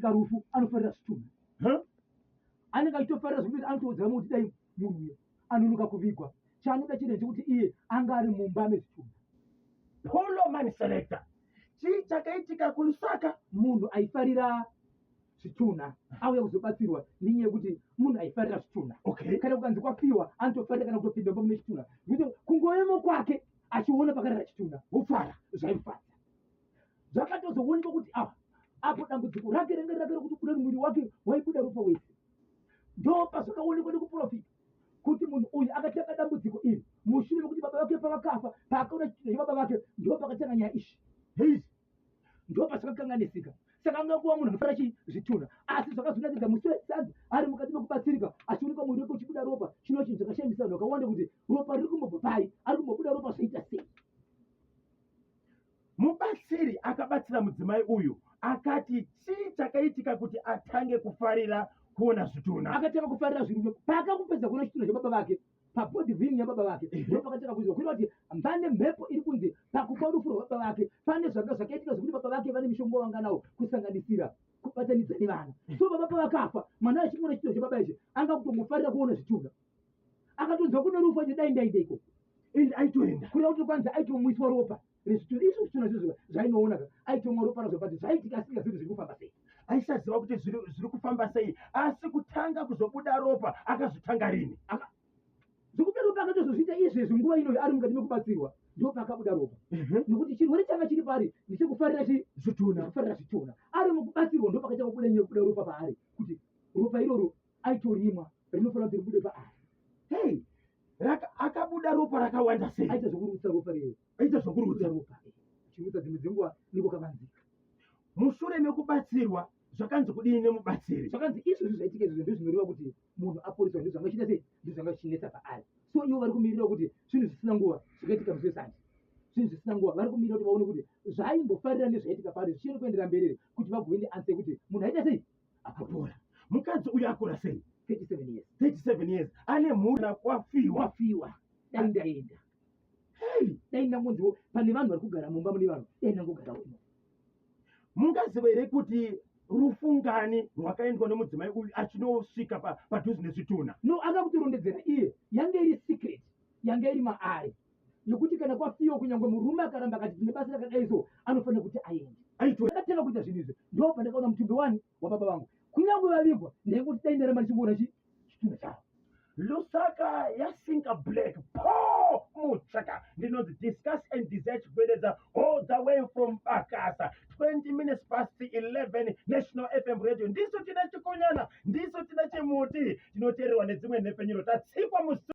Pakaitika rufu anofarira zvitunha. Huh? Anenge achitofarira zvekuti anotoudza vamwe kuti dai munhu uyo anonoka kuvigwa. Chaanoda chete ndechekuti iye anga ari mumba mezvitunha. Polo man selector. Chii chakaitika kuLusaka? Munhu aifarira zvitunha auya kuzobatsirwa nenyaya yekuti munhu aifarira zvitunha. Okay. Kana kukanzi kwafiwa anotofarira kana kutopinda mumba mune chitunha. Nekuti kungovemo kwake achiona pakarara chitunha wofara zvaimufadza. Zvakatozoonekwa kuti ah, apo dambudziko rake ranga rake rekuti kuda muviri wake waibuda ropa wese. Ndopazvakaonekwa nekuprofita kuti munhu uyu akatanga dambudziko iri mushure mekuti baba vake pavakafa, paakaona chitunha chababa vake ndopakatanga nyaya ishi. Heyi. Ndopazvakakanganisika. Saka anga kuva munhu anofara chii zvitunha, asi zvakazonakidza musi wesanzi ari mukati mekubatsirika achionekwa muviri wake uchibuda ropa, chinova chinhu chakashamisa vanhu vakawanda kuti ropa riri kumbobva pai, ari kumbobuda ropa zvoita sei. Mubatsiri akabatsira mudzimai uyu akati chii chakaitika kuti atange kufarira kuona zvitunha? Akatanga kufarira zvirume paakakupedza kuona chitunha chababa vake pabody viewing yababa vake, ndopakatanga kuizwa kureva kuti pane mhepo iri kunzi pakufa rufu rwababa vake pane zvanga zvakaitika zvekuti baba vake vane mishonga wanga nawo kusanganisira kubatanidza nevana. So baba pavakafa mwana achingoona chitunha chababa ichi anga kutongofarira kuona zvitunha, akatonzwa kune rufu achi dai ndaenda ikoko. Ende aitoenda. Kureva kuti kwanzi aitomwiswa ropa rezvitunha izvo zvitunha izvozvo zvainoona ka aitomwa ropa razvo, but zvaitika asingazivi zviri kufamba sei. Aisaziva kuti zviri kufamba sei, asi kutanga kuzobuda ropa akazvitanga rini? Zvekubuda ropa akatozozviita izvezvi nguva inoyo ari mukati mekubatsirwa, ndo paakabuda ropa. Nekuti chirwere changa chiri paari ndechekufarira chi zvitunha. Kufarira zvitunha. Ari mukubatsirwa ndo pakatanga kubuda nyaya yekubuda ropa paari, kuti ropa iroro aitorimwa rinofanira kuti ribude paari. Hey, akabuda ropa rakawanda sei? Aita zvekurutsa ropa rero. Aita zvekurutsa ropa. Achirutsa dzimwe dzenguva niko kavanzika. Mushure mekubatsirwa zvakanzi kudini nemubatsiri? Zvakanzi izvozvi zvaitika izvozvo ndozvinoreva kuti munhu aporeswa, ndozvanga chiita sei, ndozvanga zvichinetsa paari. So ivo vari kumirira kuti zvinhu zvisina nguva zvakaitika musi wesande, zvinhu zvisina nguva vari kumirira kuti vaone kuti zvaimbofarira nezvaitika paari zvichiri kuendera mberi here, kuti vagove neansa yekuti munhu aita sei akapora. Mukadzi uyu akura sei? 37 years. 37 years ane mhuri kwafiwa. Kwafiwa. Dai ndaenda. Hey, dai ndangonziwo pane vanhu vari kugara mumba mune vanhu, dai ndangogarawo imomo. Mungaziva here kuti rufungani rwakaendwa nemudzimai uyu achinosvika padhuze nezvitunha? No, akakutorondedzera iye, yange iri secret, yange iri maari, yekuti kana kwafiwa kunyangwe murume akaramba akati tine basa rakadai so anofanira kuti aende. Ndakatanga kuita zvinhu izvi ndo pandakaona mutumbi wani wababa vangu, kunyangwe vavigwa ndaingoti dai ndaramba ndichingoona chitunha chavo. Lusaka yasinka black po mutsvaka ndinonzi discuss and desire Chigwededza all the way from Bakasa 20 minutes past 11 National FM radio. Ndisu tine chikunyana, ndisu tine chimuti, tinoteererwa nedzimwe nhepfenyuro, tatsikwa musi.